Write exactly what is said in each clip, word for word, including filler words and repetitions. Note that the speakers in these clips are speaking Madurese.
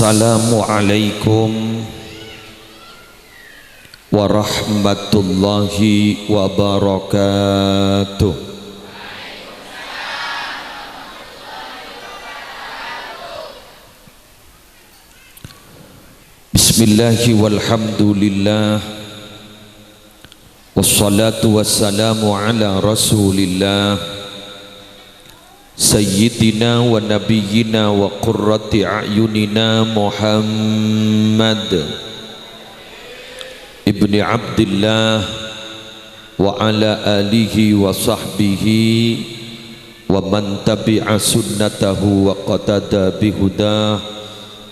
Assalamualaikum warahmatullahi wabarakatuh. Bismillahi walhamdulillah. Wassalatu wassalamu ala Rasulillah, Sayyidina wa Nabiyyina wa Qurrati A'yunina Muhammad ibni Abdillah wa ala alihi wa sahbihi wa man tabi'a sunnatahu wa qatada bihudah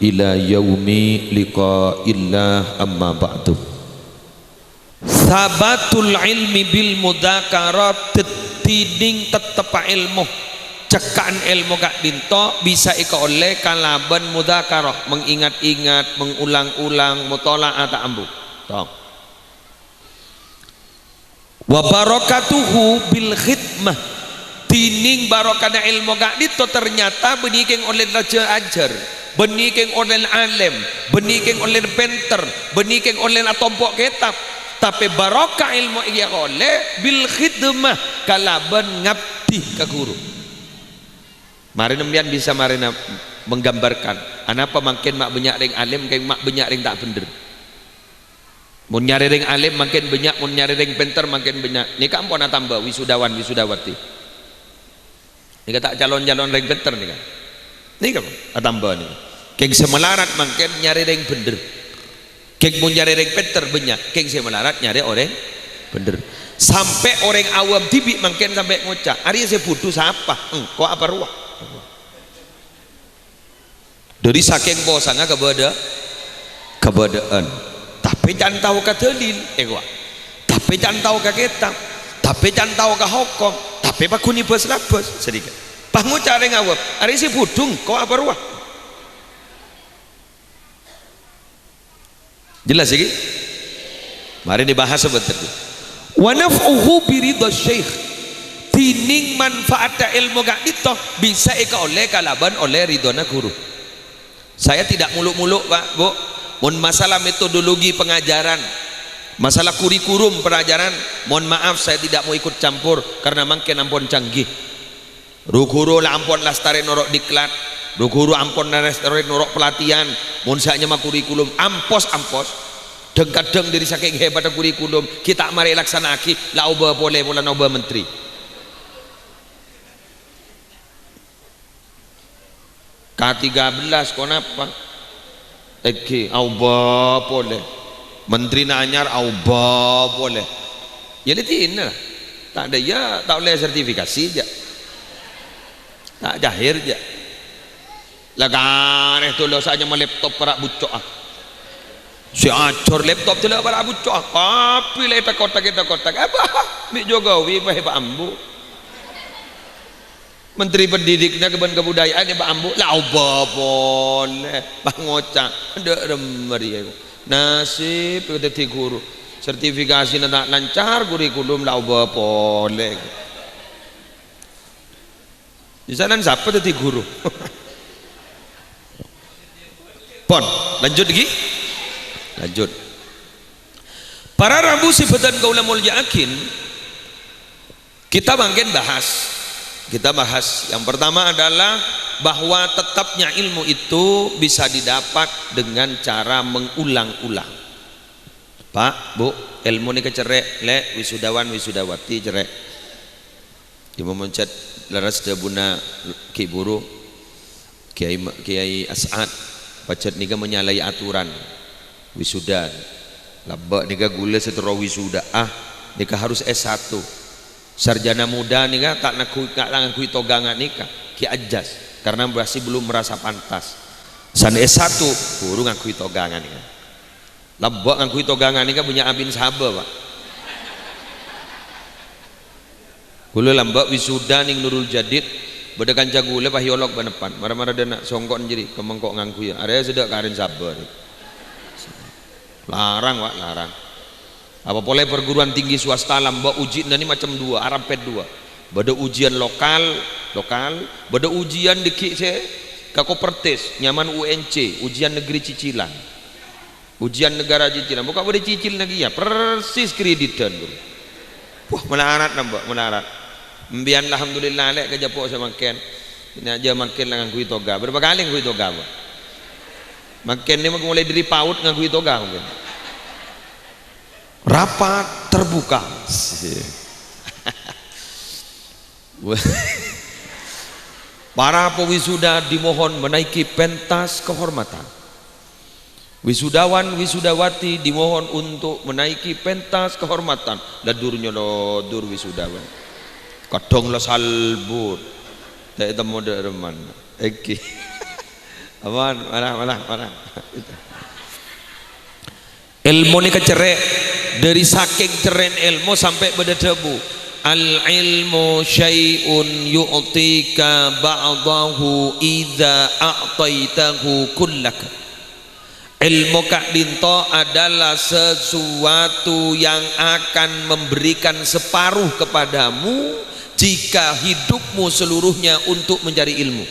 ila yaumi liqa'illah, amma ba'du. Sabatul ilmi bil mudzakarah, dheddhining tetteppa ilmu, cekka'an ilmu ka'dhinto bisa èkaollè kalabân mudzakarah, mengingat-ingat, mengulang-ulang, mutola'ah ta' ambu. Tong. Wa barakatuhu bil khidmah. Dhinèng barokana èlmo ka'dhinto ternyata bânnè kèng ollèna rajâ ajhâr, bânnè kèng ollèna alèm, bânnè kèng ollèna pènter, bânnè kèng ollèna atompo' kètab. Tapè barokah èlmo èkaollè bil khidmah, kalabân ngabdi ka ghuru. Marèna sampèyan bisa marèna menggambarkan, anapa mangkèn ma' bânnya' rèng alèm, kèng ma' bânnya' rèng ta' bhendher. Mon nyarè rèng alèm mangkèn bânnya', mon nyarè rèng pènter mangkèn bânnya'. Nèka ampon atamba wisudawan wisudawati. Nèka ta' calon-calon rèng pènter nèka. Nèka, ampon atamba nèka. Kèng sè malarat mangkèn nyarè rèng bhendher. Kèng mon nyarè rèng pènter bânnya', kèng sè malarat nyarè orèng bhendher. Sampè' orèng awam dhibi' mangkèn sampè' ngoca', "Arèya sè budhu sapa? Engko' apa rowa?" Dhâri sakèng posanga kabâdâ-, kabâdâ'ân. Tapè can tao ka dalil, èkowa. Tapè can tao ka kètab. Tapè can tao ka hokom. Tapè pagghun èbâs-labâs, sanèka. Pas ngoca' rèng awam, "Arèya sè budhu engko' apa rowa?" Jelas iki? Mari dibahas sabhânter. Wa naf'uhu bi ridha syekh. Dhinèng manfaatta èlmo ka'dhinto bisa èkaollè kalabân ollè ridhâna ghuru. Saya tidak muluk-muluk, Pak, Bu. Mon masalah metodologi pengajaran, masalah kurikulum pelajaran, mohon maaf, saya tidak mau ikut campur karena mangkèn ampon canggih. Ru-ghuru la ampon lastarè noro' diklat, ru-ghuru ampon lastarè noro' pelatihan, mon sè anyama kurikulum, ampos-ampos. Dhâng-kadhâng dhâri sakèng hebatta kurikulum, ghi' ta' marè èlaksana'aghi, la obâ polè polana obâ menteri. K tiga belas, konapa? Èngghi, aobâ polè. Menterina anyar aobâ polè. Yâ, la dinah la. Ta' dâ' iyâ, ta' ollè sertifikasi, jâ'. Ta' jahir, jâ'. La karè dolo sè anyama laptop para' bucco'a. Sè ajhâr laptop dâlâ para' bucco'a. Tapè la ètak-kotak, ètak-kotak. Apa? Bi' Jokowi, pa, pa ambu. Menteri Pendidikna bân Kabudayaan, pa ambu, la obâ polè. Pas ngoca', dâ' remma rèya. Nasib dhâddhi ghuru. Sertifikasina ta' lancar, kurikulum la obâ polè. Misalan, sapa dhâddhi ghuru? Pon, lanjut lagi. Lanjut. Para rabu sè bhâdhân kaulâ molja'aghi, kita mangkèn bahas. Kita bahas. Yang pertama adalah bahwa tetapnya ilmu itu bisa didapat dengan cara mengulang-ulang. Pak, Bu, èlmo nèka cerrè', Lè', wisudawan, wisudawati cerrè'. Imam Muncad lerres dhâbuna Ki Buru, Kiai Ma-, Kiai As'ad, pajhât nèka menyalahi aturan wisuda. Lambâ' nèka ghulâ sè terro wisuda, ah, nèka harus S satu. Sarjana muda nèka ta' ngangghuy, ta' ngangghuy toga nga' nèka, ghi' ajhâs, karena masih belum merasa pantas. San S satu, buru ngangghuy toga nga' nèka. Lambâ' ngangghuy toga nga' nèka bânnya' abin sabâ, Pak. Ghulâ lambâ' wisuda nèng Nurul Jadid, bâdâ kanca ghulâ pas èolok bân-eppa'an. Mara-mara dâ' na' songko'na jârèya, kemma engko' ngangghuy, arèya sè dâ' karèn sabâ, rè. Larang, Pak, larang. Apa polè perguruan tinggi swasta lambâ' ujianna nè macem dua, arampèt dua. Bâdâ ujian lokal, lokal, bâdâ ujian dâgghi' sè Ka Kopertis, nyamana U N C, ujian negeri cicilan. Ujian negara cicilan. Buka bâdâ cicilna kèya, persis kreditan, Bro. Wah, malarat nambâ, malarat. Embiyan, alhamdulillah, lè' ka jhâpo' sè mangkèn. Ini aja mangkèn la ngangghuy toga. Berapa kali ngangghuy toga, Bro? Mangkèn ini mulai dari PAUD ngangghuy toga mungkin. Rapat terbuka. Para pewisuda dimohon menaiki pentas kehormatan. Wisudawan wisudawati dimohon untuk menaiki pentas kehormatan. Ladur nyolodur wisudawan. Kadhâng la salbut. Ta' ètemmo dâ' remman. Èngghi. Aman, marah, marah, marah. Èlmo nèka cerrè', dâri sakèng cerrèna èlmo sampè' bâdâ dhâbu, "Al-ilmu syai'un yu'tika ba'dahu idza a'taitahu kullaka." Èlmo ka'dinto adalah sesuatu yang akan memberikan separuh kepadamu jika hidupmu seluruhnya untuk mencari ilmu.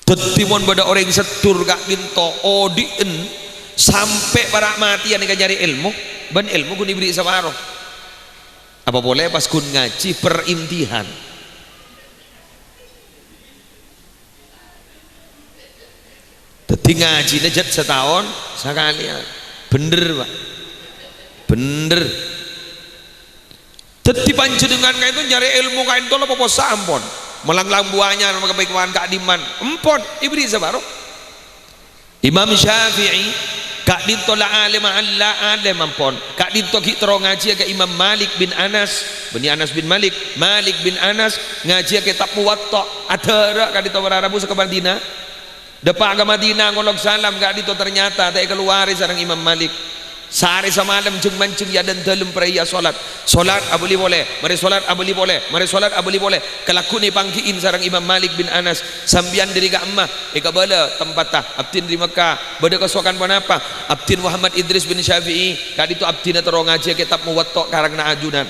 Dhâddhi, mon bâdâ orèng seddur ka'dinto odi'en sampè' para' matèyan èka nyarè èlmo, bân èlmo ghun èberri' saparo. Apa polè pas ghun ngajhi per imtihan. Dhâddhi, ngajhina jhât sataon sakalèyan. Bhender, Pak. Bhender. Dhâddhi, panjhennengngan ka'dinto nyarè èlmo ka'dinto la popossa, ampon. Malanglang buwâna, maka pèkowan ka'dimman. Ampon, èberri' saparo. Imam Syafi'i, ka'dinto la alèm, la alèm, ampon. Ka'dinto ghi' terro ngajhiyâ ka Imam Malik bin Anas. Bânnè Anas bin Malik. Malik bin Anas ngajhiyâ kètab Muwatta'. Adhârâ' ka'dinto para rabu sè ka Madinah. Dâpa' ka Madinah ngolok salam, ka'dinto ternyata ta' èkalowarè sareng Imam Malik. Saarè samalem jhâng-manjhâng è adâ'na dâlem prèya solat. Solat abâli polè, marè solat abâli polè, marè solat abâli polè. Kalagghu'na èpanggi'in sareng Imam Malik bin Anas, "Sampèyan dâri ka'emma?" "Èkabâlâ tempatta, abdhina dâri Mekkah." "Bâdâ kasokan ponapa?" "Abdhina Muhammad Idris bin Syafi'i, ka'dinto abdhina terro ngajhiyâ kètab Muwatta' karangnga ajunan."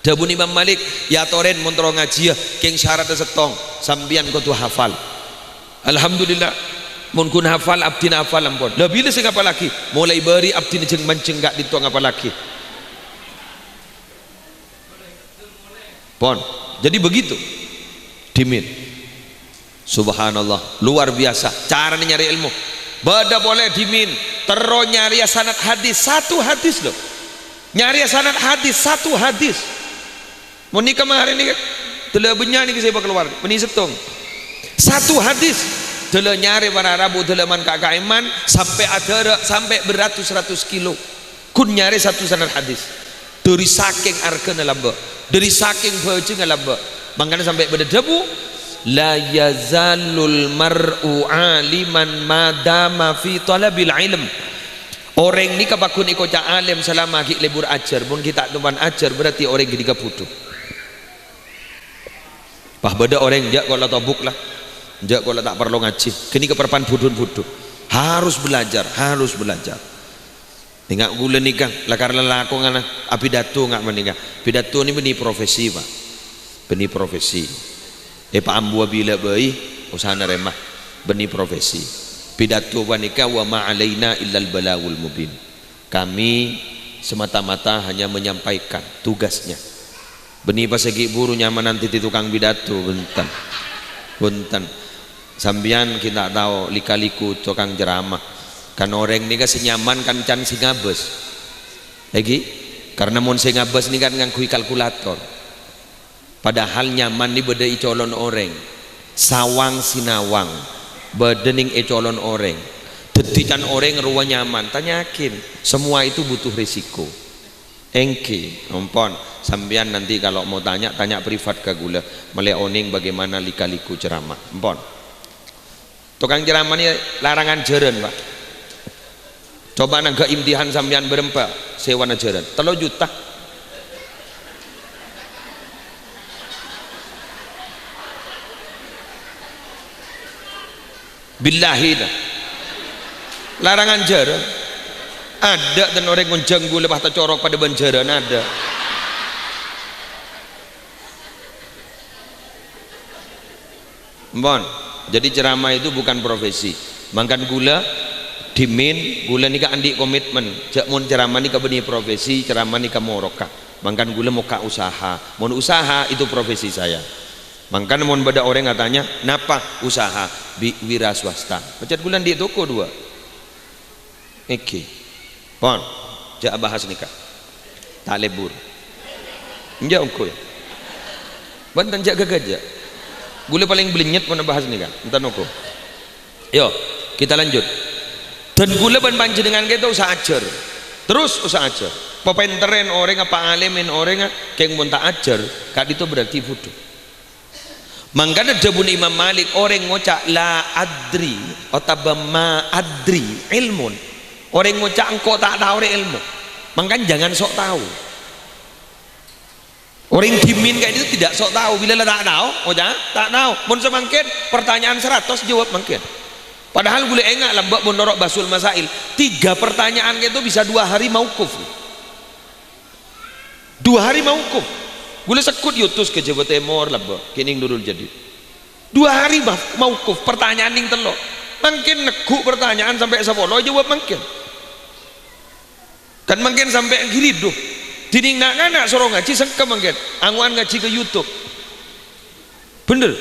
Dhâbuna Imam Malik, "Yâ torè mon terro ngajhiyâ, kèng saradhâ sèttong, sampèyan kodhu hafal." "Alhamdulillah, mon ghun hafal, abdhina hafal ampon." "Lâ bilâ sè ngapallaghi?" "Molaè bâri' abdhina jhâng-manjhâng ka'dinto ngapallaghi." Pon. Jadi begitu. Dhimèn. Subhanallah, luar biasa carana nyarè èlmo. Bâdâ polè dhimèn, terro nyarèya sanad hadis, satu hadis, lho. Nyarèya sanad hadis, satu hadis. Mon nèka marè nèka, dâlâ bânnya' nèka sè èpakalowar, bânnè sèttong. Satu hadis, dâlâ nyarè para rabu, dâlâ man ka-, kaèman, sampè' adhârâ', sampè' beratus-ratus kilo. Ghun nyarè satu sanad hadis. Dâri sakèng arghâna lambâ', dâri sakèng bhâjhângnga lambâ'. Mangkana sampè' bâdâ dhâbu, "La yazalul mar'u aliman ma dama fi talabil ilm." Orèng nèka pagghun èkoca' alèm salama ghi' lebur ajhâr. Mon ghi' ta' toman ajhâr, berarti orèng ghânèka budhu. Pas bâdâ orèng, "Jhâ' kok la tobuk la. Jhâ' kok la ta' parlo ngajhi." Ghânèka parappa'na budhuna budhu. Harus belajar, harus belajar. Nènga' ghulâ nèka, lakar lalakonna apidato nga' panèka. Pidato nèka bânnè profesi, Pak. Bânnè profesi. Èpaambuwâ bilâ bhâi, osa narèma. Bânnè profesi. Pidato panèka, "Wa ma alaina illal balagul mubin." Kami semata-mata hanya menyampaikan tugasnya. Bânnè pas ghi' buru nyamanan dhâddhi tokang pidato, bhunten. Bhunten. Sampèyan ghi' ta' tao lika-liku tokang ceramah. Kan orèng nèka sè nyaman kan can sè ngabâs. Èngghi? Karna mon sè ngabâs nèka kan ngangghuy kalkulator. Padahal nyaman nè bâdâ è colon orèng. Sawang sinawang bâdâ nèng è colon orèng. Dhâddhi can orèng rowa nyaman. Tanyakin. Semua itu butuh risiko. Èngghi, ampon. Sampèyan nanti kalau mau tanya, tanya privat ka ghulâ. Mèlè onèng bagaimana lika-liku ceramah. Ampon. Tokang ceramah nè larangan jhârân, Pak. Coba nangghâ' imtihan sampèyan bârâmpa sèwana jhârân. Tello juta. Billahi, ta. Larangan jhârân. Adâ' ten orèng ngonjhâng ghulâ pas tacorok padâ bân jhârân, adâ'. Ampon. Jadi, ceramah itu bukan profesi. Mangkana ghulâ dhimèn, ghulâ nèka andi' komitmen. Jhâ' mon ceramah nèka bânnè profesi, ceramah nèka moroka. Mangkana ghulâ mokka' usaha. Mon usaha, itu profesi saya. Mangkana mon bâdâ orèng atanya, "Napa usaha?" "Bi-, wira swasta." Pajhât ghulâ andi' toko duwâ'. Èngghi. Pon, jhâ' abahas nèka. Ta' lebur. Enjâ' ongghu, yâ. Bhunten, jhâ' ghâghâjâ. Ghulâ palèng blennyet mon abahas nèka. Enten ongghu. Yo, kita lanjut. Dan ghulâ bân panjhennengngan kèto usaha ajhâr. Terus usaha ajhâr. Papènterrèn orèngnga, paalimèn orèngnga, kèng mon ta' ajhâr, ka'dinto berarti bhudhu. Mangkana dhâbuna Imam Malik, orèng ngoca' "La adri" otabâ "Ma adri" èlmon. Orèng ngoca' "Engko' ta' tao rè èlmo." Mangkana jangan sok tao. Orèng dhimèn ka'dinto tidak sok tao. Bilâ la ta' tao, ngoca' "Ta' tao." Mon samangkèn, pertanyaan saratos jawab mangkèn. Padahal ghulâ enga' lambâ' mon noro' Basul Masail, tiga pertanyaan kèto bisa dua hari mauquf. Dua hari mauquf. Ghulâ segghut èotos ka Jhâbâ Tèmor lambâ', kènèng Nurul Jadid. Dua hari ma-, mauquf, pertanyaan nèng tello'. Mangkèn neggu' pertanyaan sampè' sapolo, jawab mangkèn. Kan mangkèn sampè' ghiridhu. Dhinèng na'-kana' soro ngajhi sengka mangkèn. Ango'an ngajhi ka YouTube. Bhender?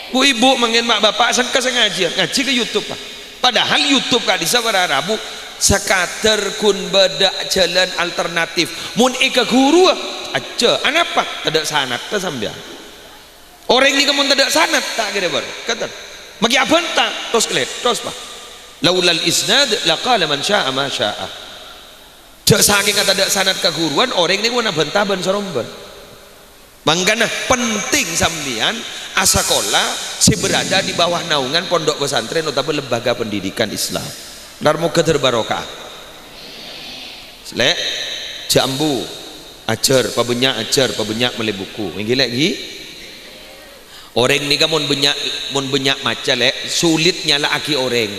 Bu-ibu mangkèn, ma'-bapa' sengka sè ngajhiyâ, ngajhi ka YouTube, Pak. Padahal YouTube ka'dissa' para rabu sakadhâr ghun bâdâ jhâlân alternatif. Mon èkaghuru, ajjhâ. Anapa? Tadâ' sanadda sampèyan. Orèng nèka mon tadâ' sanad, ta' kèra bâr-, kènten. Maghi abhânta, tos kelèt, tos, Pak. "Laulal isnad laqala man sya'a ma sya'a." Jhâ' sakènga tadâ' sanad kaguruwân, orèng nèko abhânta bân sarombân. Mangkana penting sampèyan asakola sè berada di bawah naungan pondok pesantren otabâ lembaga pendidikan Islam. Nar moghâ terbarokah. Lè', jhâ' ambu, ajhâr, pabânnya' ajhâr, pabânnya' mellè buku. Èngghi, Lè', ghi? Orèng nèka mon bânnya', mon bânnya' maca, Lè', sulit nyala'aghi orèng.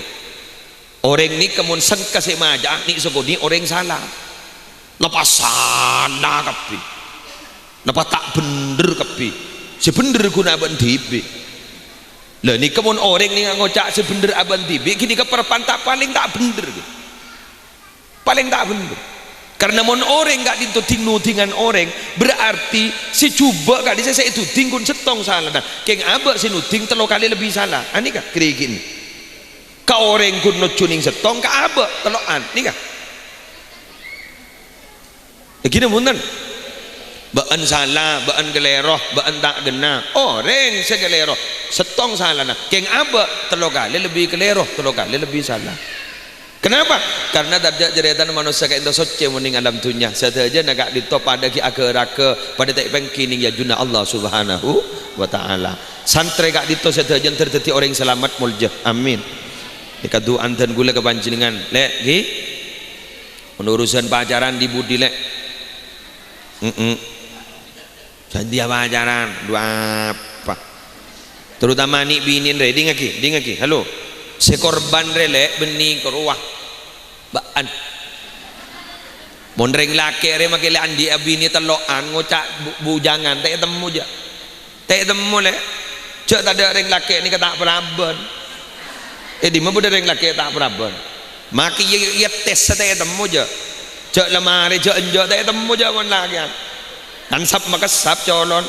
Orèng nèka mon sengka sè maca'a nè' sakonè' orèng sala. Napa sala kabbhi? Napa ta' bhender kabbhi? Sè bhender ghun abâ'na dhibi'. Lah nèka mon orèng nèka ngoca' sè bhender abâ'na dhibi', ghânèka parpan ta-, palèng ta' bhender. Palèng ta' bhender. Karna mon orèng ka'dinto dhing-nodhingan orèng, berarti sè jhubâ' ka'dissa' sè èdhudhing ghun sèttong salana. Kèng abâ' sè nodhing tello kalè lebbi sala. Anèka, ghârighin. Ka orèng ghun nojjhu nèng sèttong, ka abâ' tello'an. Nèka. Èngghi napa bhunten? Bâ'na sala, bâ'na kalèro, bâ'na ta' ghenna. Orèng sè kalèro, sèttong salana. Kèng abâ', tello kalè lebbi kalèro, tello kalè lebbi sala. Kenapa? Karna tadâ' carètana manossa ka'dinto soccè mon nèng alam dhunnya. Sadhâjâna ka'dinto padâ ghi' aghâ-râghâ, padâ ta' èpènggi nèng ajunna Allah Subhanahu wa Ta'ala. Santrè ka'dinto sadhâjâna dhâddhi orèng salamet molja. Amin. Èkadu'an dân ghulâ ka panjhennengngan. Lè', ghi? Mon urusan pacaran di budi, Lè'? Mm-mm. Jhâ' dhiyâ pacaran, dhu apa? Terutama nè'-binè'na rè, dingngaghi, dingngaghi. Halo. Sè korban rè, Lè', bânnè karowa. Bâ'na. Mon rèng lakè' rè makè lè' andi'â binè tello'an, ngoca' bu-, bujangan, ta' ètemmo jhâ'. Ta' ètemmo, Lè'. Jhâ' tadâ' rèng lakè' nèka ta' parabân. È dimma bâdâ rèng lakè' ta' parabân? Makè iyâ, iyâ, tes ta' ètemmo jhâ'. Jhâ' la marè, jhâ' enjâ' ta' ètemmo jhâ' mon lakè'an. Ansap makessap colon.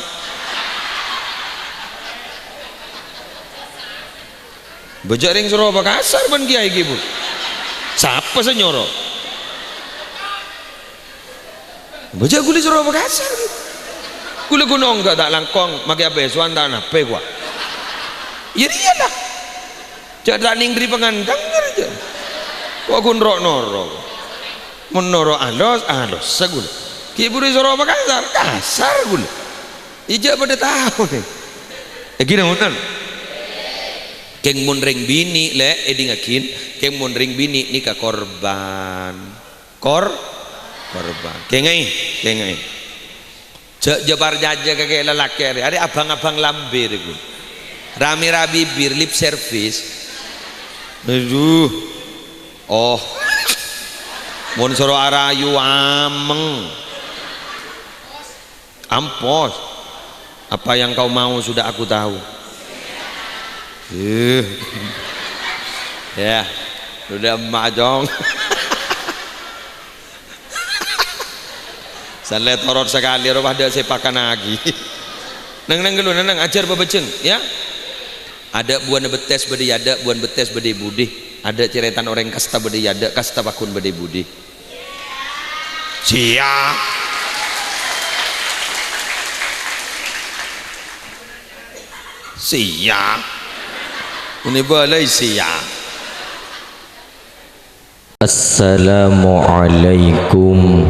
Bâjâ rèng Soro Pakasar bân kèyaè ghi, Bu. Sapa sè nyoro? Bâjâ ghulâ Soro Pakasar. Ghulâ ghun ongghâ ta' langkong, makè apèsowan ta' napè, kowa. Iyâ, iyâ, la. Jhâ' ta' nèng dhâri pangandhâng, jhâ'. Kowa ghun ro'-noro. Mon noro' alos, alos, sa ghulâ. Ghi' bhuru Soro Pakasar, kasar ghulâ. Iyâ, jhâ' padâ tao, nè. Èngghi napa bhunten? Kèng mon rèng binè', Lè', èdingngaghi, kèng mon rèng binè' nèka korban. Kor-, korban. Kèngaè, kèngaè. Jhâ', jhâ' parcajâ ka kè-, lalakè' rè. Arè abang-abang lambè rè, ghu. Rame-rame bibir, lip service. Aduh. Oh. Mon soro arayu ameng. Ampos. Apa yang kau mau sudah aku tahu. Eh. Ya, udah majong. Salè torot sakalè, rowa adâ' sè pakanaghi. Neng-neng ghâllu, neng-neng, ajhâr bâbâjâng, ya. Adâ' buwâna bettès bâdâ è adâ', buwâna bettès bâdâ è budi. Adâ' carètana orèng kasta bâdâ è adâ', kasta pagghun bâdâ è budi. Siya. Siya. Ini balai siya. Assalamualaikum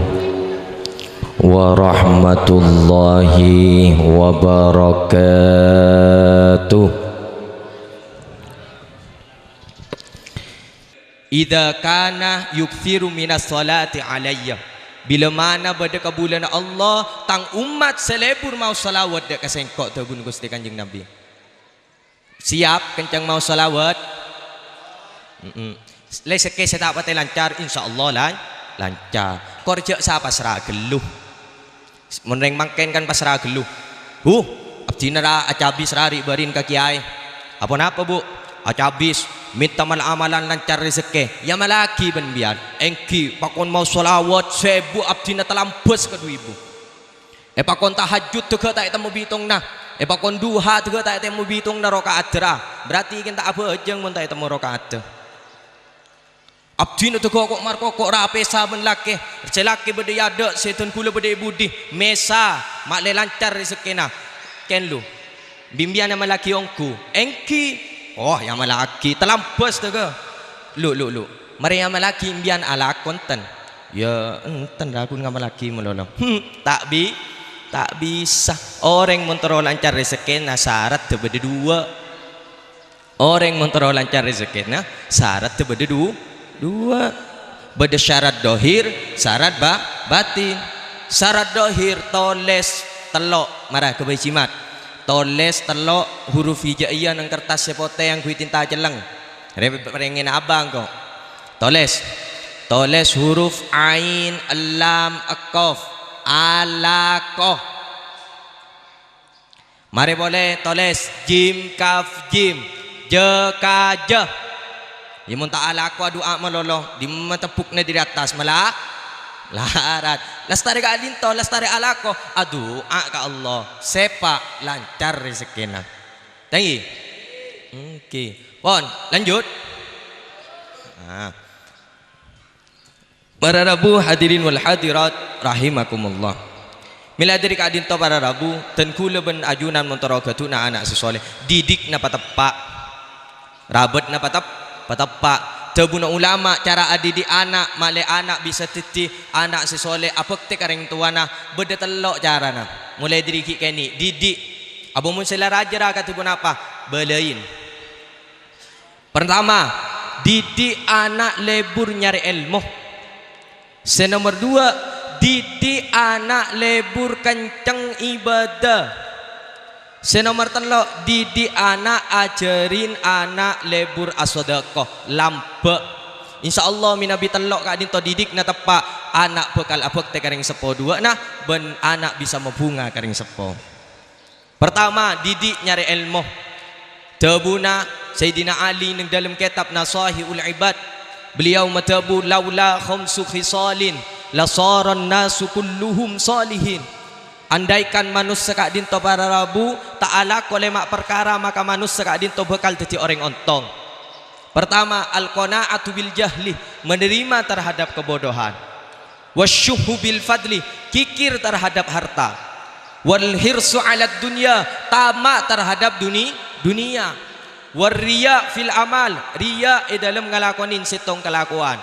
warahmatullahi wabarakatuh. Idza kana yuktsiru minas sholati alayya. Bilâ mana bâdâ kabulâna Allah, tang ommat sè lebur maos shalawat dâ' ka sèngko', dhâbuna Ghustè Kanjeng Nabbhi. Siap kenceng maos shalawat? Mm-mm. Rejhekkè sè ta' patè lancar, insyaallah lan-, lancar. Kor jhâ' sa-pasra ghâllu. Mon rèng mangkèn kan pasra ghâllu. "Bu, abdhina ra acabis ra ri'-bâri'na ka kèyaè." "Aponapa, Bu?" "Acabis, mènta mal-amalan lancar rejhekkè." "Èamallaghi bân bi'ân." "Èngghi, pakon maos shalawat sèbu abdhina talambâs ka du èbu. Èpakon tahajjud dâgghâ' ta' ètemmo bhitongnga. Èpakon duha dâgghâ' ta' ètemmo bhitongnga raka'atta ra. Berarti kèng ta' abhâjâng mon ta' ètemmo raka'atta." Abdhina dâgghâ' ko'-markoko' ra apèsa bân lakè. Sè lakè bâdâ è adâ', sè dân kaulâ bâdâ è budi. Mèsa, ma'lè lancar rejhekkèna. Kèng lu. Bi' bi'ân èamallaghi ongghu. Èngghi. Oh, èamallaghi. Talambâs dâgghâ'. Lu, lu, lu. Marè èamallaghi bi'ân alako enten. Ya, enten ra ghun ngamallaghi malolo. Hmm, ta' bi-, ta' bisa. Orèng mon terro lancar rejhekkèna saraddhâ bâdâ duwâ'. Orèng mon terro lancar rejhekkèna, saraddhâ bâdâ du-, duwâ'. Bâdâ syarat dhohir, syarat ba-, batin. Syarat dhohir, tolès tello', mara ghâbây jimat. Tolès tello' huruf hijaiyah neng kertas sè potè angghuy tinta celleng. Rè-, rèngèna abang, ko'. Tolès. Tolès huruf ain, lam, qaf. Alako. Marè polè, tolès jim, kaf, jim, jâ, ka, jâ. Yâ, mon ta' alako adu'a malolo, dimma tebbhuna dâri attas, mala-, larat. Lastarè ka'dinto, lastarè alako, adu'a ka Allah, sèpa' lancar rejhekkèna. Thank you. Oke. Pon, lanjut. Nah. Para rabu hadirin wal hadirat rahimakumullah. Mèla dâri ka'dinto para rabu, dân kaulâ bân ajunan mon terro ghâdhuwâna ana' sè sholeh, didikna pateppa'. Rabâtna patep-, pateppa'. Dhâbuna ulama, cara adidik ana', ma'lè ana' bisa dhâddhi ana' sè sholeh, abhâktè ka rèng towana, bâdâ tello' carana. Molaè dâri ghi' kènè', didik. Apa mon sè la rajâ ra kadhi ponapa? Bâlâi. Partama, didik ana' lebur nyarè èlmo. Sè nomer duwâ', didik ana' lebur kenceng ibadah. Sè nomer tello', didik ana' ajhârin ana' lebur asodako, lambâ'. Insyaallah, mènabi tello' ka'dinto didikna teppa', ana' bhâkal abhâktè ka rèng seppo duwâ'na, bân ana' bisa mabhunga ka rèng seppo. Partama, didik nyarè èlmo. Dhâbuna Sayyidina Ali neng dâlem kètab Nasaihul Ibad, beliau madhâbu, "Laula khamsu khisalin, lasaran nasu kulluhum shalihin." Andaikan manossa ka'dinto para rabu ta' alako lèma' parkara, maka manossa ka'dinto bhâkal dhâddhi orèng ontong. Partama, al-qana'atu bil jahli, menerima terhadap kebodohan. Wasyuhhu bil fadli, kikir terhadap harta. Wal hirsu 'alad dunya, tama' terhadap duni-, dunia. War riya' fil amal, riya' è dâlem ngalakonè sèttong kalakowan.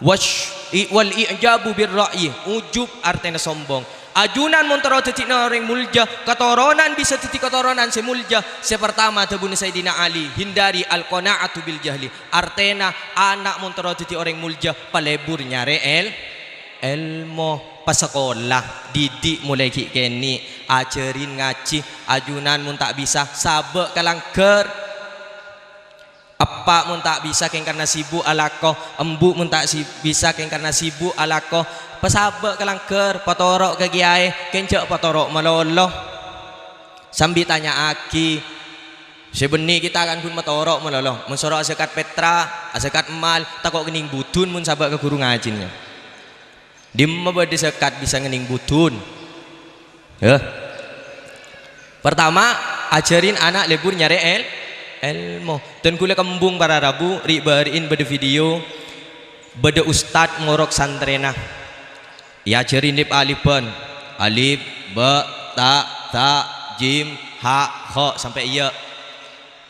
Wash-, i-, wal i'jabu bir ra'yi, ujub artèna sombong. Ajunan mon terro dhâddhina orèng molja, katoronan bisa dhâddhi katoronan sè molja. Sè partama dhâbuna Sayyidina Ali, "Hindari al-qana'atu bil jahli." Artèna, ana' mon terro dhâddhi orèng molja, palebur nyarè èl-, èlmo, pasakola, didik molaè ghi' kènè', ajhârin ngajhi, ajunan mon ta' bisa, sabâ' ka langghâr. Eppa' mon ta' bisa kèng karna sibuk alako, embu' mon ta' si-, bisa kèng karna sibuk alako, pasabâ' ka langghâr, patoro' ka kèyaè, kèng jhâ' patoro' malolo. Sambi tanya'aghi, Sè bânnè kita kan ghun matoro' malolo. Mon soro azakat petra, azakat emmal, tako' ngènèng budun mon sabâ' ka ghuru ngajhina. Dimma bâdâ zakat bisa ngènèng budun? Hah? Pertama, ajhârin ana' lebur nyarè èl-, èlmo. Dân ghulâ kembung para rabu, ri'-bâri'in bâdâ video, bâdâ ustad morok santrèna. Èajhâri lip-alipan. Alif, ba, ta, dha, jim, ha, kha, sampè' iyâ.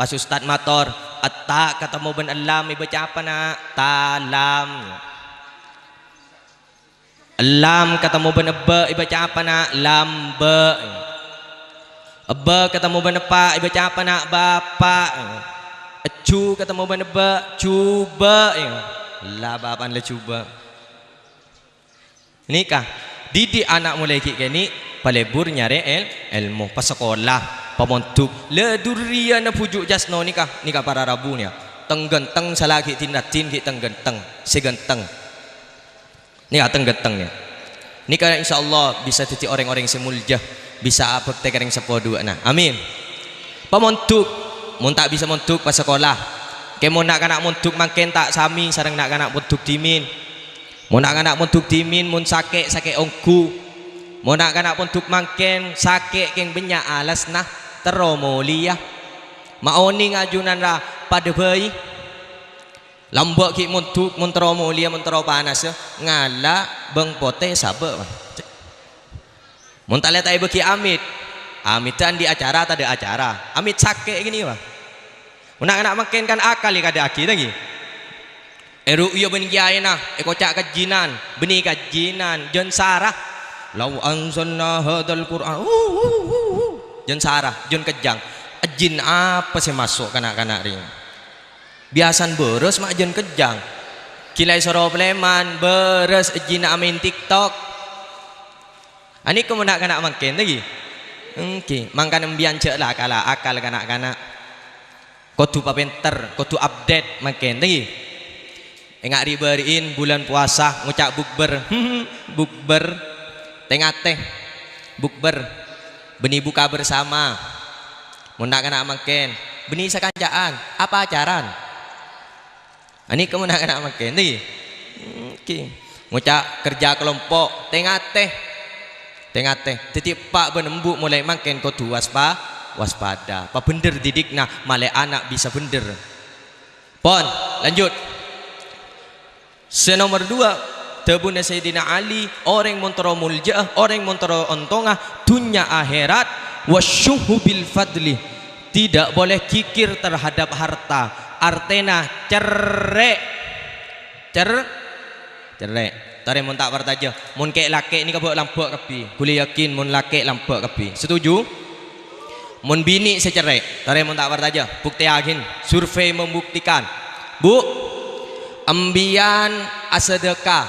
Pas ustad mator, "Etta katemmo bân ellam èbâca apa, Na'?" "Talam." "Ellam katemmo bân ebba èbâca apa, Na'?" "Lamba." "Ebba katemmo bân eppa' èbâca apa, Na'?" "Bapa'." "Ejju katemmo bân ebba'?" "Juba'." La bapa'na la juba'. Nèka, didik ana' molaè ghi' kènè', palebur nyarè èl-, èlmo, pasakola, pamondhuk. La duriyana bhuju' Jasno nèka, nèka para rabu nèka. Teng-ghânteng sala ghi' din-raddhin ghi' teng-ghânteng, sè ghânteng. Nèka teng-ghânteng nèka. Nèka insyaallah bisa dhâddhi rèng-orèng sè molja, bisa abhâktè ka rèng seppo duwâ'na. Amin. Pamondhuk, mon ta' bisa mondhuk, pasakola. Kè mon na'-kana' mondhuk mangkèn ta' samè sareng na'-kana' mondhuk dhimèn. Mon na'-kana' mondhuk dhimèn, mon sakè', sakè' ongghu. Mon na'-kana' mondhuk mangkèn, sakè' kèng bânnya' alasna, terro molèya. Ma' onèng ajunan ra padâ bhâi. Lambâ' ghi' mondhuk, mon terro molèya, mon terro panassa, ngala' bâng potè sabâ', Pak. Mon talè ta' èbâghi amit, amit ta' andi' acara, tadâ' acara. Amit sakè' kènè', Pak. Mon na'-kana' mangkèn kan akal èkadâ'aghi, ta' ghi? Èru'ya bân kiyaèna, èkoca' kajhinan, bânnè kajhinan, jân sara. "Lau anzalna hadzal Qur'an," jân sara, jân kejjhâng. Ajhin apa sè maso' ka na'-kana' rèya? Biyasana bârâs ma' jân kejjhâng. Ghi la èsoro palèman, bârâs ajhina amaèn TikTok. Anèka mon na'-kana' mangkèn, ta' ghi? Èngghi, mangkana embiyân jhâ' la kala akal ka na'-kana'. Kodhu papènter, kodhu update mangkèn, ta' ghi? Ènga' ri'-bâri'in bulân powasa ngoca' bukbâr. Bukbâr. Tè-ngatè. Bukbâr. Bânnè buka bersama. Mon na'-kana' mangkèn, bânnè sakanca'an, apa acaran? Anèka mon na'-kana' mangkèn, ta' ghi? Èngghi. Ngoca' kerja kelompok, tè-ngatè. Tè-ngatè. Dhâddhi eppa' bân embu' molaè mangkèn kodhu waspa-, waspada. Pabhendher didikna, malè ana' bisa bhendher. Pon, lanjut. Sè nomer duwâ', dhâbuna Sayyidina Ali, orèng mon terro molja'a, orèng mon terro ontongnga, dhunnya akhèrat, wasyuhu bil fadli. Tidak boleh kikir terhadap harta. Artèna cerrè'. Cer-, cerrè'. Torè mon ta' parcajâ, mon kè'-lakè' nèka bâ'-lambâ' kabbhi. Ghulâ yakin mon lakè' lambâ' kabbhi. Setuju? Mon binè' sè cerrè', torè mon ta' parcajâ, buktèyaghin. Survei membuktikan. Bu, embiyân asadâka,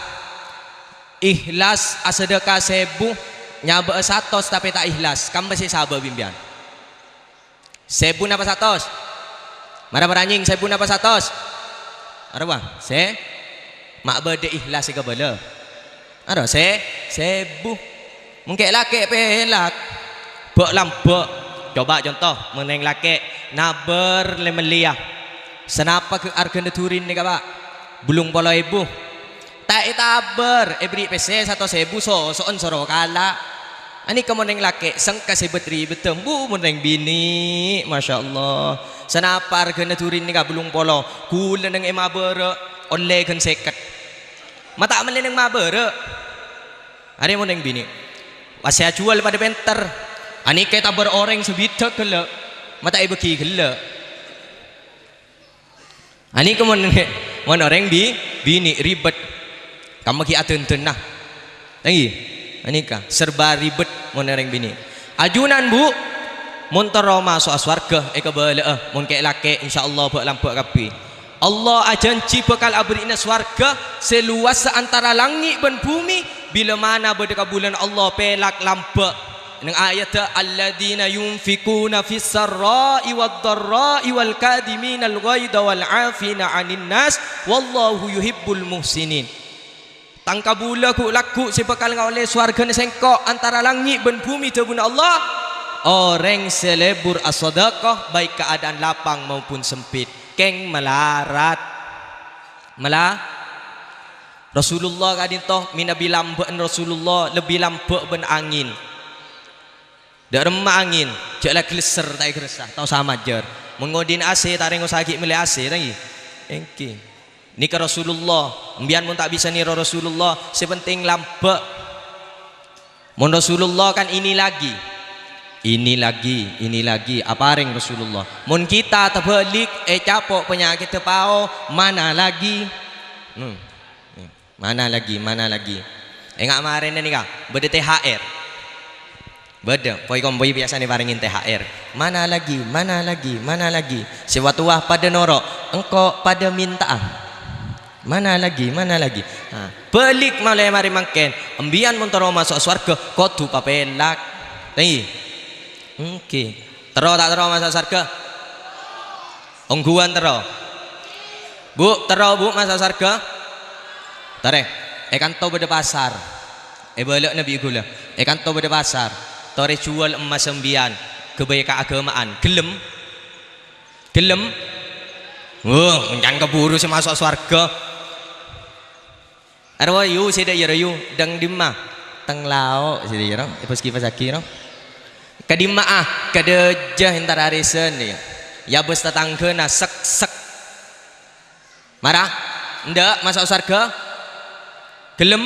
ikhlas asadâka sèbu, nyabâ'â satos tapè ta' ikhlas, kemma sè èsabâ' bi' embiyân? Sèbu napa satos? Mara paranyèng, sèbu napa satos? Arowa, sè ma' bâdâ ikhlas è kabâlâ. Aro, sè, sèbu. Mon kè'-lakè' pèlak. Bâ'-lambâ'. Coba conto, mon rèng lakè', nabâr lè-mellèya. Sanapa ghe-, arghâna durin nèka, Pak? Bâllung polo èbu. Ta' ètabâr, èberri' pèssè satos èbu, soso'en soro kala'. Anèka mon rèng lakè', sengka sè bât-ribâddhâ, bu, mon rèng binè', masyaallah. Sanapa arghâna durin nèka bâllung polo? Ghulâ nèng èmabârâ', ollè ghân sèket. Ma' ta' mellè nèng mabârâ'. Arè mon rèng binè'. Pas sè ajhuwâl padâ pènter. Anèka ètabâr orèng sè bidhâk ghellâ', ma' ta' èbâghi ghellâ'. Anèka mon, mon orèng bi-, binè' ribet, kemma ghi' adhândhâna. Ta' ghi? Anèka serba ribet mon orèng binè'. Ajunan, Bu, mon terro maso'a sowarghâ èkabâlâ'â, mon kè'-lakè', insyaallah bâ'-lambâ' kabbhi. Allah ajhânjhi bhâkal aberri'na sowarghâ sè lowassa antara langngè' bân bhumè, bilâ mana bâdâ kabulâna Allah pèlak lambâ'. Neng ayatta, "Alladzina yunfikuna fis sarra'i wad dharra'i wal kadhiminal ghaidha wal 'afina 'anin nas, wallahu yuhibbul muhsinin." Tang kabulâ ghu'-lagghu' sè bhâkal ngaollè sowarghâna Sèngko' antara langngè' bân bhumè, dhâbuna Allah, Orèng sè lebur asadhâkah, baik keadaan lapang maupun sempit, kèng malarat. Mala-, Rasulullah ka'dinto mènabi lambâ'ân Rasulullah lebbi lambâ' bân angèn. Dâ' remma angèn, jhâ' la glesser ta' ègressa, tao samajâr. Mon ngodina A C, ta' rèng osa ghi' mellè A C, ta' ènggi? Ènggi. Nèka Rasulullah, embiyan mon ta' bisa nèro Rasulullah, sè penting lambâ'. Mon Rasulullah kan ini lagi. Ini lagi, ini lagi, aparèng Rasulullah. Mon kita terbalik, ècapo' panyakèddhâ pao, mana lagi? Hmm. Mana lagi, mana lagi? Enga' marèna nèka, bâdâ T H R. Bâdâ, poi-kompoi biyasana èparèngè T H R. Mana lagi, mana lagi, mana lagi? Sè wa-towa padâ noro', engko' padâ mènta'a. Mana lagi, mana lagi? Nah, bâlik malè marè mangkèn. Embiyan mon terro maso' sowarghâ, kodhu papèlak. Ènggi? Ènggi. Terro ta' terro maso' sowarghâ? Ongghuwân terro. Bu', terro, Bu', maso' sowarghâ? Tarè, è kanto bâdâ pasar. È bâlâ'na bi' ghulâ. È kanto bâdâ pasar. Torè juwâl emmas embiyan, ghâbây kaaghâma'an. Ghellem? Ghellem? Wah, ngoncan kabhuru sè maso' sowarghâ. Arwah yu, sè dâ' iyâ, yu, dâng dimma? Teng lao', sè dâ' iyâ, è pas-kipasaghi, no? Ka dimma'a? Ka dâjâ entar arèsan, yâ. Yâ, bâs tatangghâna, sek-sek. Mara? Endâ', maso' sowarghâ? Ghellem?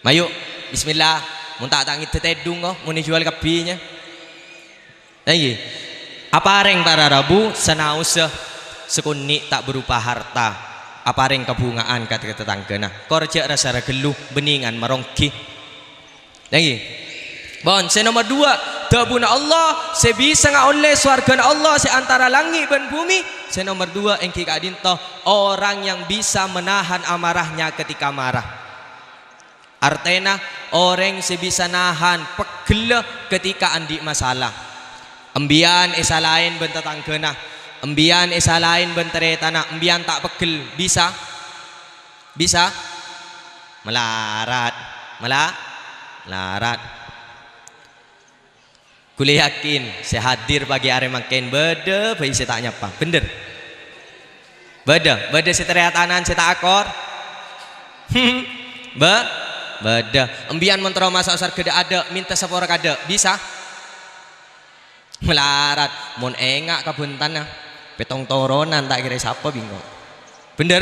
Mayu, bismillah. Mon ta' tangèdhâ tèdung, ko, mon èjuwâl kabbhi, yâ. Ènggi. Aparèng para rabu sanaossa sakonè' ta' berupa harta. Aparèng kabhunga'an ka tatangghâna. Kor jhâ' ra-sara ghâllu, bhennèngan maronggi. Ènggi. Pon, sè nomer duwâ', dhâbuna Allah sè bisa ngaollè sowarghâna Allah sè antara langngè' bân bhumè. Sè nomer duwâ' ènggi ka'dinto, orang yang bisa menahan amarahnya ketika marah. Artèna, orèng sè bisa nahan pegghellâ ketika andi' masalah. Embiyan èsalaè bân tatangghâna, embiyan èsalaè bân tarètanna, embiyan ta' pegghel, bisa? Bisa? Malarat. Mala-, malarat. Ghulâ yakin, sè hadir pagi arè mangkèn bâdâ bhâi sè ta' nyapa. Bhender? Bâdâ, bâdâ sè tarètanna sè ta' akor? Bâ-, bâdâ. Embiyan mon terro maso' sowarghâ dâ'-adâ', mènta sapora kadâ', bisa? Malarat, mon enga' kabhuntanna, pètong toronan ta' kèra sapa bingo. Bhender?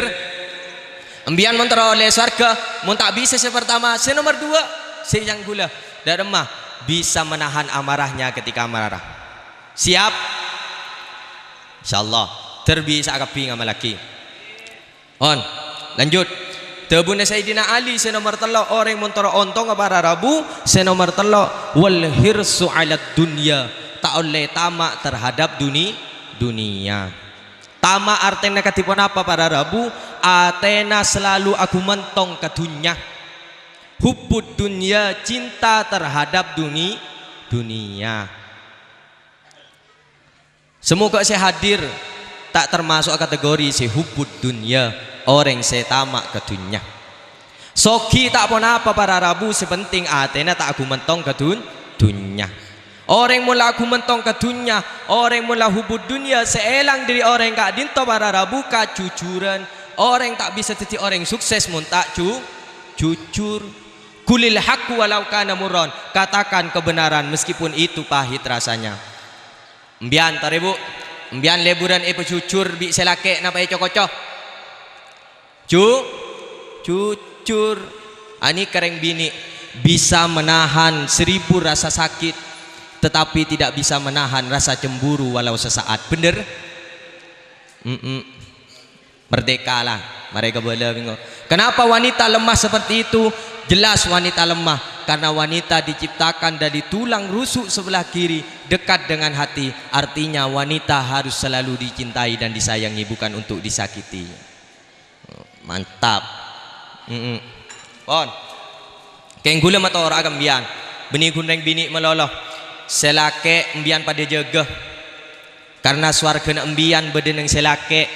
Embiyan mon terro ollè sowarghâ, mon ta' bisa sè partama, sè nomer duwâ', sè yang ghulâ. Dâ' remma bisa menahan amarahnya ketika marah. Siap? Insyaallah. Ter bisa kabbhi ngamallaghi. On. Lanjut. Dhâbuna Sayyidina Ali sè nomer tello', orèng mon terro ontongnga para rabu, sè nomer tello', wal hirsu 'alad dunya. Ta' ollè tama' terhadap duni-, dunia. Tama' artèna kadhi ponapa para rabu? Atèna salalu aghumantong ka dhunnya. Hubbud dunya, cinta terhadap duni-, dunia. Samoghâ sè hadir ta' tamaso' kategori sè hubbud dunya, orèng sè tama' ka dhunnya. Soghi ta' ponapa para rabu, sè penting atèna ta' aghumantong ka dhun-, dhunnya. Orèng mon la aghumantong ka dhunnya, orèng mon la hubbud dunya sè èlang dâri orèng ka'dinto para rabu kajujuran. Orèng ta' bisa dhâddhi orèng sukses mon ta' ju-, jujur. Qulil haqqu walau kana murran, katakan kebenaran meskipun itu pahit rasanya. Embiyan, tarè, Bu'. Embiyan leburan èpajujur bi' sè lakè' napa èco-koco? Ju-, jujur. Anèka rèng binè' bisa menahan seribu rasa sakit, tetapi tidak bisa menahan rasa cemburu walau sesaat. Bhender? Mm-mm. Merdeka lah. Marè kabâlâ bingo. Kenapa wanita lemah seperti itu? Jelas wanita lemah karena wanita diciptakan dari tulang rusuk sebelah kiri dekat dengan hati. Artinya wanita harus selalu dicintai dan disayangi, bukan untuk disakiti. Mantap. Mm-mm. Pon. Kèng ghulâ matora'a ka embiyan. Bânnè ghun rèng binè' malolo. Sè lakè' embiyan padâ jâgâ. Karna sowarghâna embiyan bâdâ neng sè lakè'.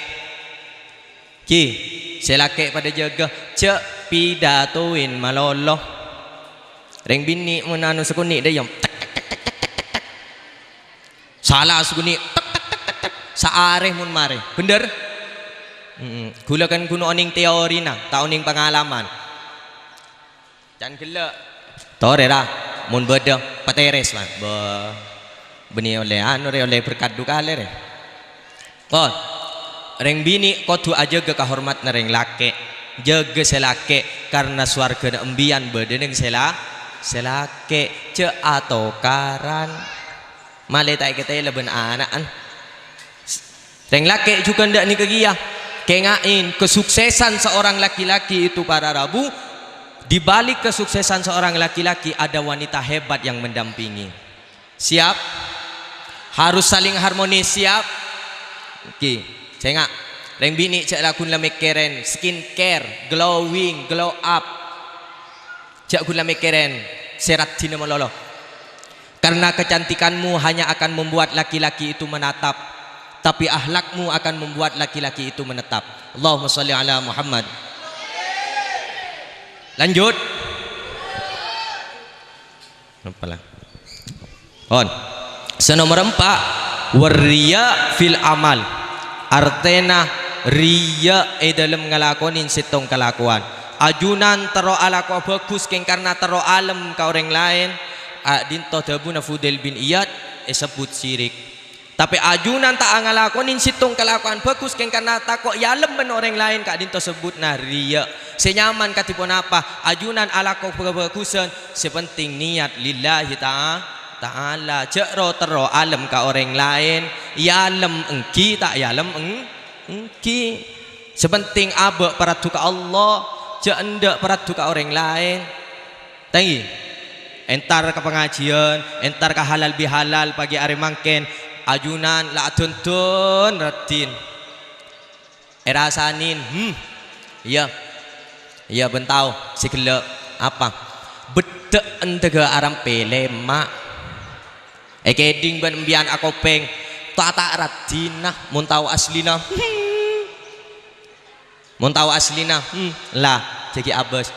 Ghi, sè lakè' padâ jâgâ, jhâ' pidatowè malolo. Rèng binè' mon anu sakonè' dâ' iyâ, tek, tek, tek, tek, tek, Sala soguni, tek, tek, tek, tek, tek. Saarè mon marè. Bhender? Mm-mm. Ghulâ kan ghun onèng teorina, ta' onèng pangalaman. Can ghellâ'. Torè, ra. Mon bâdâ, paterres, man. Bâ. Bânnè ollè anu, rè, ollè berkat du kalè, rè. Pon. Rèng binè' kodhu ajâgâ kahormadhânna rèng lakè'. Jâgâ sè lakè', karna sowarghâna embiyan bâdâ neng sè la-, sè lakè'. Jhâ' atokaran. Malè ta' èkatèla bân ana'na. Rèng lakè' jhughân dâ' nèka kèya. Kènga'è, kesuksesan seorang laki-laki itu para rabu, di balik kesuksesan seorang laki-laki ada wanita hebat yang mendampingi. Siap? Harus saling harmonis, siap? Oke, sènga'. Rèng binè' jhâ' laghun la mèkkèrèn skincare, glowing, glow up. Jhâ' ghun la mèkkèrèn sè raddhinna malolo. Karena kecantikanmu hanya akan membuat laki-laki itu menatap, tapi akhlakmu akan membuat laki-laki itu menetap. Allahumma sholli ala Muhammad. Lanjut. Apalah? On. Sè nomer empa', warriya fil amal. Artèna riya è dâlem ngalakonè sèttong kalakowan. Ajunan terro alako bhâghus kèng karna terro alem ka orèng laèn. Ka'dinto dhâbuna Fudail bin Iyad èsebbhut syirik. Tapè ajunan ta' angalakonè sèttong kalakowan bhâghus kèng karna tako' èalem bân orèng laèn, ka'dinto sebbhutna riya. Sè nyaman kadhi ponapa? Ajunan alako bhâ-, bhâghusan, sè penting niat lillahi ta'a-, ta'ala. Jhâ' ro-, terro alem ka orèng laèn, èalem ènggi, ta' èalem èng-, ènggi. Sè penting abâ' paraddu ka Allah, jhâ' endâ' paraddu ka orèng laèn. Tèngghi. Entar ka pangajiân, entar ka halal bihalal pagi arè mangkèn. Ajunan la adhândhân raddhin. Èrasanè, hmm. Iyâ. Iyâ, bân tao, sè ghellâ'. Apa? Beddhâ' endâgâ arampè lèma'. Èkèdhing bân embiyan akopèng. Ta'-ta' raddhinna, mon tao aslina. Hmm. Mon tao aslina, hmm, la, jhâ' ghi' abâs.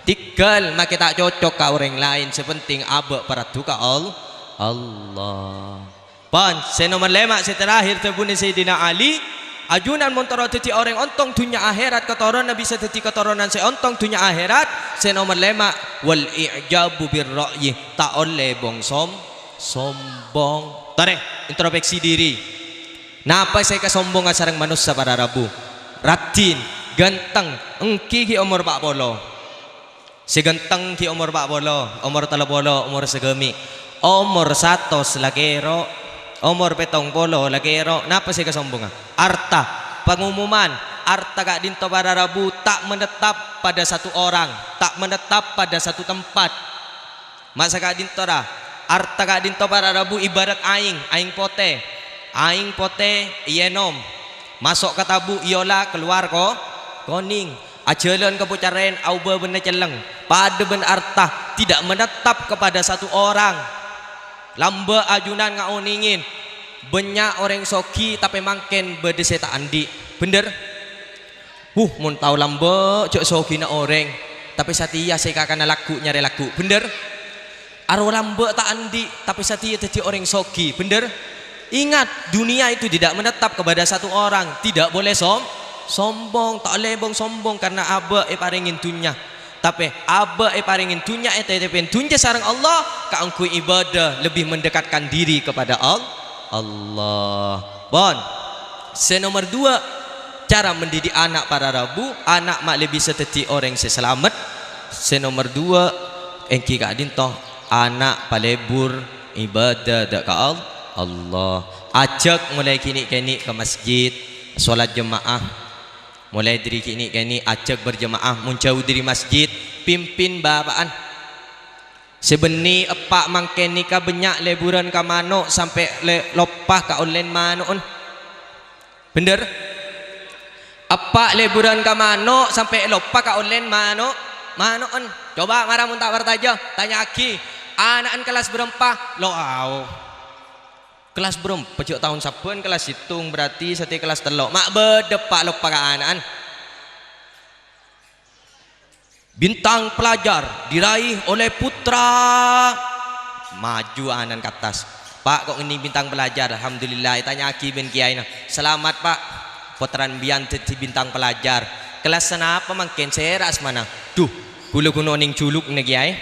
Tèghâl makè ta' cocok ka orèng laèn, sè penting abâ' paraddu ka Al-, Allah. Pon, sè nomer lèma', sè terakhir, dhâbuna Sayyidina Ali, ajunan mon terro dhâddhi orèng ontong dhunnya akhèrat, katoronna bisa dhâddhi katoronan sè ontong dhunnya akhèrat, sè nomer lèma', wal i'jabu bir ra'yi, ta' ollè bong-som-, sombong. Torè, introspeksi diri. Napa sè èkasombonga sareng manossa para rabu? Raddhin, ghânteng, ènggi ghi' omor pa' polo. Sè ghânteng ghi' omor pa' polo, omor tello polo, omor sagâmè', omor satos la kèro', omor pèttong polo la kèro'. Napa sè èkasombonga? Arta, pangomoman, arta ka'dinto para rabu ta' menetap pada satu orang, ta' menetap pada satu tempat. Ma' saka'dinto ra, arta ka'dinto para rabu ibarat aèng, aèng potè. Aèng potè èènom, maso' ka tabu' èola kalowar ko-, konèng. Ajhâlân ka pocarèn aobâ bânna celleng. Padâ bân arta, tidak menetap kepada satu orang. Lambâ' ajunan ngaonèngè, bânnya' orèng soghi tapè mangkèn bâdâ sè ta' andi'. Bhender? Huh, mon tao lambâ' jhâ' soghina orèng, tapè satèya sè èkakana lagghu' nyarè lagghu', bhender? Aro lambâ' ta' andi', tapè satèya dhâddhi orèng soghi, bhender? Ingat, dunia itu tidak menetap kepada satu orang, tidak boleh som-, sombong, ta' ollè bong-sombong karna abâ' èparèngè dhunnya. Tapè abâ' èparèngè dhunnya, ètètèpè dhunnya sareng Allah kaangghuy ibadah, lebih mendekatkan diri kepada Al-, Allah. Pon. Sè nomer dua, cara mendidik anak para rabu, anak ma'lè bisa dhâddhi orèng sè salamet. Sè nomer dua, ènggi ka'dinto, anak palebur ibadah dâ' ka Al-, Allah. Ajhâk molaè kènè'-kènè' ka masjid, sholat jemaah. Molaè dâri kènè'-kènè' ajhâk berjemaah, mon jhâu dâri masjid, pimpin bapa'an. Sè bânnè eppa' mangkèn nèka bânnya' lèburân ka mano' sampè' lè-, loppa ka ollèn mano'en. Bhender? Eppa' lèburân ka mano' sampè' loppa ka ollèn mano', mano'en. Coba mara mon ta' parcajâ, tanya'aghi, ana'en kellas bârâmpa? Lo, ao. Kellas bârâmpa jhâ' taon sabbhân, kellas sèttong, berarti satèya kellas tello'. Ma' bâdâ eppa' loppa ka ana'en. Bintang pelajar diraih oleh putra. Maju ana'en ka attas. "Pak, kok ngennèng bintang pelajar?" "Alhamdulillah." Ètanya'aghi bân kiyaèna, "Selamat, Pak. Pottrana bi'en dhâddhi bintang pelajar. Kelas sanapa mangkèn? Sèra asmana?" "Duh, kaulâ ghun onèng julukna, Kèyaè.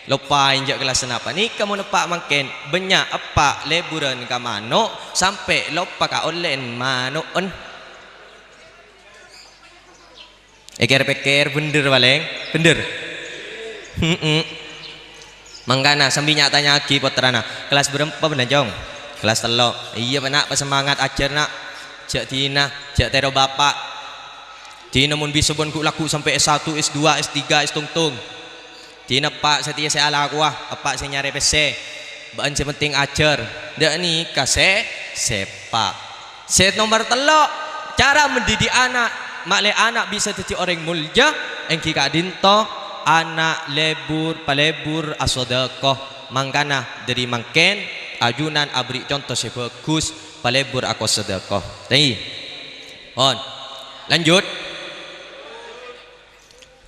Loppa enjâ' kelas sanapa." "Nèka mon eppa' mangkèn, bânnya' eppa' lèbhurân ka mano' sampè' loppa ka ollè'en mano'en." Èkèr-pèkkèr, bhender palèng? Bhender? He'em. Mangkana sambi nya'-tanya'aghi pottrana, "Kelas bârâmpa bâ'na, Cong?" "Kelas tello'." "Iyâ, Pa', Na', pasemangat ajhâr, Na'. Jhâ' dinah, jhâ' tèro bapa'. Dinah mon bisa bân ghu'-lagghu' sampè' S satu, S dua, S tiga, S tongtong. Dinah eppa' satèya sè alakowa, eppa' sè nyarè pèssè. Bâ'en sè penting ajhâr. Dâ' nèka sè sèpa'." Sè nomer tello', cara mendidik ana', ma'lè ana' bisa dhâddhi orèng molja, èngghi ka'dinto ana' lèbhur, palèbhur asadâkah. Mangkana, dhâri mangkèn, ajunan aberri' conto sè bhâghus, palèbhur akosadâkah. Tèngghi. Pon. Lanjut.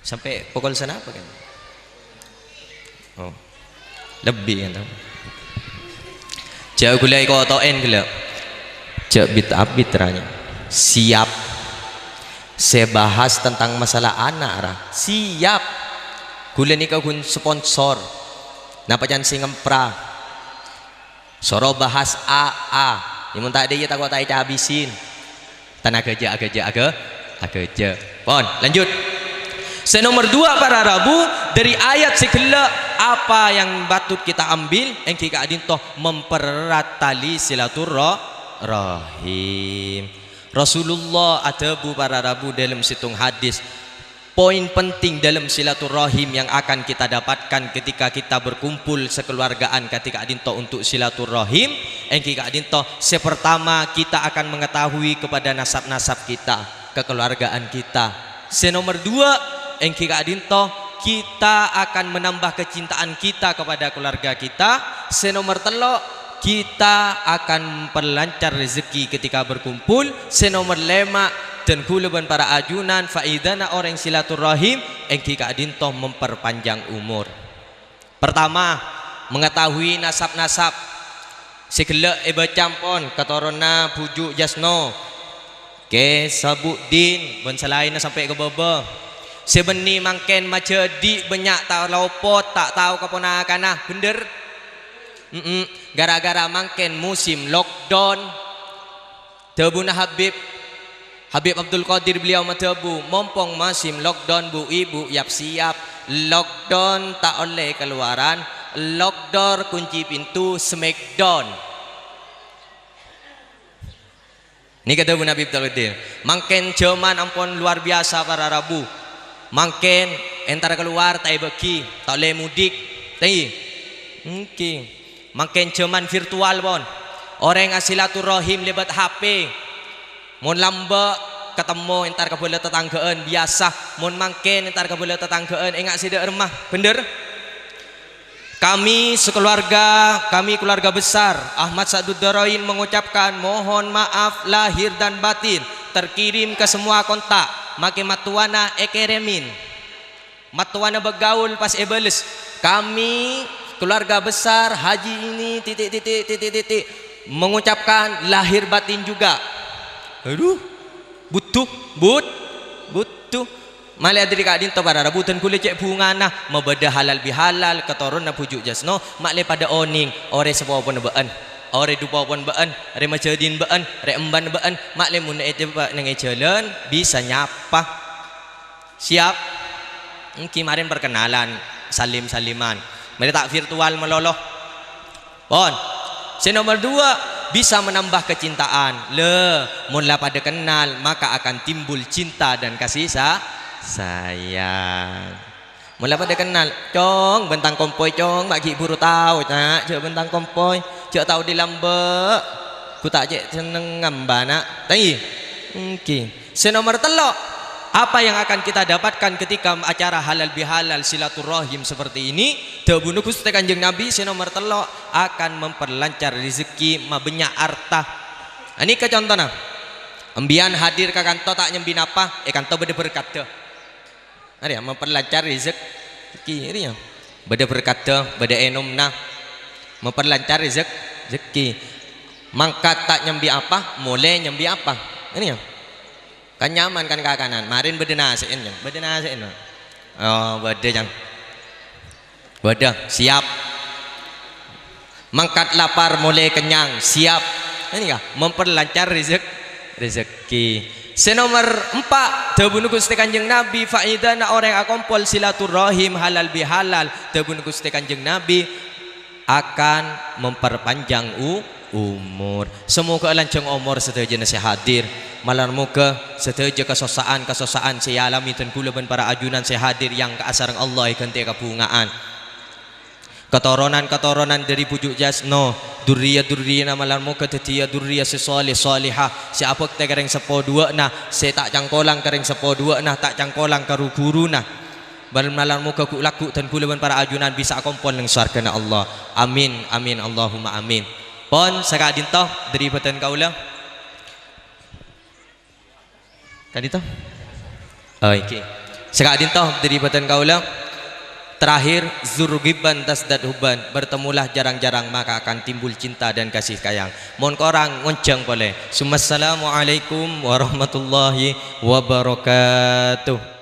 Sampè' pokol sanapa, kan? Oh. Lebbi, kan, tao? Jhâ' ghulâ èkoto'èn, ghellâ'. Jhâ' bit-abit, ranya. Siap. Sè bahas tentang masalah ana', ra. Siap. Ghulâ nèka ghun sponsor. Napa can sè ngempra? Soro bahas A A. Yâ, mon ta' dâ' iyâ tako' ta' ècabisin. Tan aghâjâ', aghâjâ', aghâ-, aghâjâ'. Pon, lanjut. Sè nomer dua, para rabu, dhâri ayat sè ghellâ', apa yang patut kita ambil? Èngghi ka'dinto mempererat tali silaturra-, rahim. Rasulullah adhâbu, para rabu, dâlem sèttong hadis, poin penting dalam silaturrahim yang akan kita dapatkan ketika kita berkumpul sekeluargaan kadhi ka'dinto untuk silaturrahim, èngghi ka'dinto, sè pertama, kita akan mengetahui kepada nasab-nasab kita, kekeluargaan kita. Sè nomer dua, èngghi ka'dinto, kita akan menambah kecintaan kita kepada keluarga kita. Sè nomer tello', kita akan memperlancar rezeki ketika berkumpul. Sè nomer lèma', dân ghulâ bân para ajunan, faèdana orèng silaturrahim èngghi ka'dinto memperpanjang umur. Pertama, mengetahui nasab-nasab. Sè ghellâ' èbâca ampon, katoronna Bhuju' Jasno, Kè Sabuddin, bân salaènna sampè' ka bâbâ. Sè bânnè mangkèn majhâdhi' bânnya' ta' lopot, ta' tao kaponakanna, bhender? Mm-mm. Gara-gara mangkèn musim lockdown. Dhâbuna Habib, Habib Abdul Qadir, beliau madhâbu, "Mompong musim lockdown, Bu, Ibu, yap-siyap. Lockdown ta' ollè kaluaran, lockdown kunci pintu, smackdown." Nèka dhâbuna Habib Abdul Qadir. Mangkèn jhâman ampon luar biasa, para rabu. Mangkèn entar kalowar ta' èbâghi, ta' ollè mudik. Tèngghi. Èngghi. Mangkèn jhâman virtual, pon. Orèng asilaturrahim lèbât H P. Mon lambâ', katemmo entar ka bhâlâ tatangghâ'ân, biyasa. Mon mangkèn entar ka bhâlâ tatangghâ'ân, enga' sè dâ' remma. Bhender? Kami sekeluarga, kami keluarga besar Ahmad Sa'dud Darain mengucapkan mohon maaf lahir dan batin, terkirim ke semua kontak, makè mattowana èkèrèmin. Mattowana bâgaul pas èbâles, "Kami, keluarga besar Haji ini, titik, titik, titik, titik, mengucapkan lahir batin juga." Aduh, buttu, but, buttu. Malè dhâri ka'dinto para rabu dân ghulâ cè' bhungana, mabâdâ halal bihalal, katoronna Bhuju' Jasno, malè padâ onèng, orèng sapopona bâ'ân, orèng dhupopona bâ'ân, rè majhâdhin bâ'ân, rè embana bâ'ân, malè mon èjhâpa' neng è jhâlân, bisa nyapa. Siap? Èngghi marèn perkenalan, salim-saliman. Malè ta' virtual malolo. Pon. Sè nomer dua, bisa menambah kecintaan. Lè, mon la padâ kennal, maka akan timbul cinta dan kasih sa-, sayang. Mon la padâ kennal, "Cong, bân tang kompoy, Cong, ma' ghi' buru tao, Ca', jhâ' bân tang kompoy, jhâ' tao dâri lambâ'. Ghu ta' cè' senneng ngambâna." Tèngghi. Èngghi. Sè nomer tello', apa yang akan kita dapatkan ketika acara halal bihalal silaturrahim seperti ini? Dhâbuna Ghustè Kanjeng Nabi, sè nomer tello', akan memperlancar rezeki, mabânnya' arta. Anèka contona, embiyân hadir ka kanto ta' nyambi napa, è kanto bâdâ berkaddhâ. Arèya, memperlancar rezeki, arèya. Bâdâ berkaddhâ, bâdâ ènomna. Memperlancar rezek-, Rejekkè. Mangkat ta' nyambi apa, molè nyambi apa. Ini ya. Kan nyaman kan kakanan. Marèn bâdâ nasè'en, Jang. Bâdâ nasè'en, Pak. Oh, bâdâ, Jang. Bâdâ, siap. Mangkat lapar, molè kennyang, siap. Ini ya, memperlancar rezek-, rejekkè. Sè nomer empa', dhâbuna Ghustè Kanjeng Nabi, faèdana orèng akompol silaturrahim halal bihalal. Dhâbuna Ghustè Kanjeng Nabi, akan memperpanjang u-, umur. Samoghâ lanjhâng omor sadhâjâna sè hadir. Malar moghâ sadhâjâ kasossa'an-kasossa'an sè èalamè dân kaulâ bân para ajunan sè hadir yang ka-, asareng Allah èghântè kabhunga'an. Katoronan-katoronan dhâri bhuju' Jasno, durriyah-durriyana malar moghâ dhâddhiyâ durriyah sè shalèh shalèhah, sè abhâktè ka rèng seppo duwâ'na, sè ta' cangkolang ka rèng seppo duwâ'na, ta' cangkolang ka ru-ghuruna. Bân malar moghâ ghu'-lagghu' dân kaulâ bân para ajunan bisa akompol neng sowarghâna Allah. Amin, amin, Allahumma amin. Pon, saka'dinto dhâri bhâdhân kaulâ. Ka'dinto? Oh, èngghi. Saka'dinto dhâri bhâdhân kaulâ. Terakhir, zur ghibban tazdad hubban. Bertemulah jarang-jarang, maka akan timbul cinta dan kasih sayang. Mon korang, ngonjhâng polè. Summa assalamualaikum warahmatullahi wabarakatuh.